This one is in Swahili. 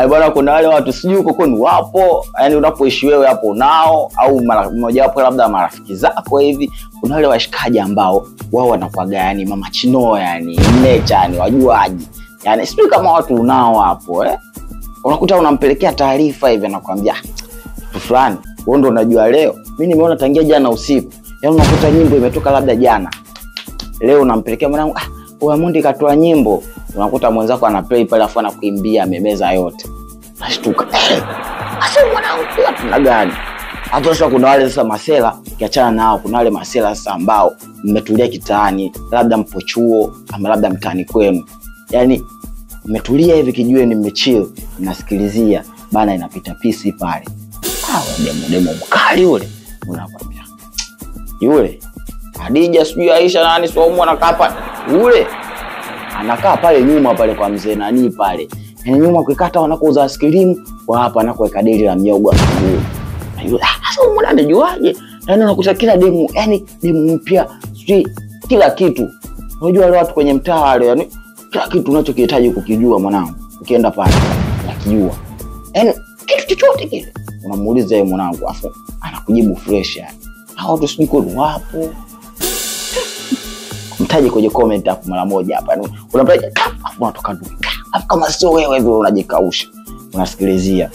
Bwana, kuna wale watu sijui huko kwenu wapo, yani unapoishi wewe hapo nao, au mmoja wapo labda marafiki zako hivi, kuna wale washikaji ambao wao wanakuaga yani mama chino, yani nature, yani wajuaji. Yani sijui kama watu unao hapo eh. Unakuta unampelekea taarifa hivi anakuambia kitu fulani, wewe ndio unajua leo. Mimi nimeona tangia jana usiku. Yaani unakuta nyimbo imetoka labda jana. Leo unampelekea mwanangu, Diamond katoa nyimbo. Unakuta mwenzako ana play pale afu anakuimbia amemeza yote. Nashtuka. Sasa mwanangu tuna gani? Hapo sasa kuna wale sasa masela, ukiachana nao kuna wale masela sasa ambao mmetulia kitaani, labda mpo chuo ama labda mtaani kwenu. Yaani mmetulia hivi kijiweni, mmechill, mnasikilizia bana inapita pisi pale. Demo mkali yule. Unakwambia yule Hadija sijui Aisha nani Saumu anakaa pale. Yule anakaa pale nyuma pale kwa mzee nani pale. Yaani nyuma kukata wanakouza ice cream, kwa hapa anakoweka deli la miogo. Na yule sasa mbona anajuaje? Yaani unakuta kila demu, yani demu mpya, sijui kila kitu. Unajua wale watu kwenye mtaa wale, yani kila kitu unachokihitaji kukijua mwanangu, ukienda pale unakijua. Yaani kitu chochote kile unamuuliza yeye mwanangu, afu anakujibu fresh yani. Hao watu sijui kwenu wapo. Mtaje kwenye comment hapo mara moja hapa. Yaani unamtaja afu unatoka duka. Afu kama sio wewe hivyo unajikausha. Unasikilizia.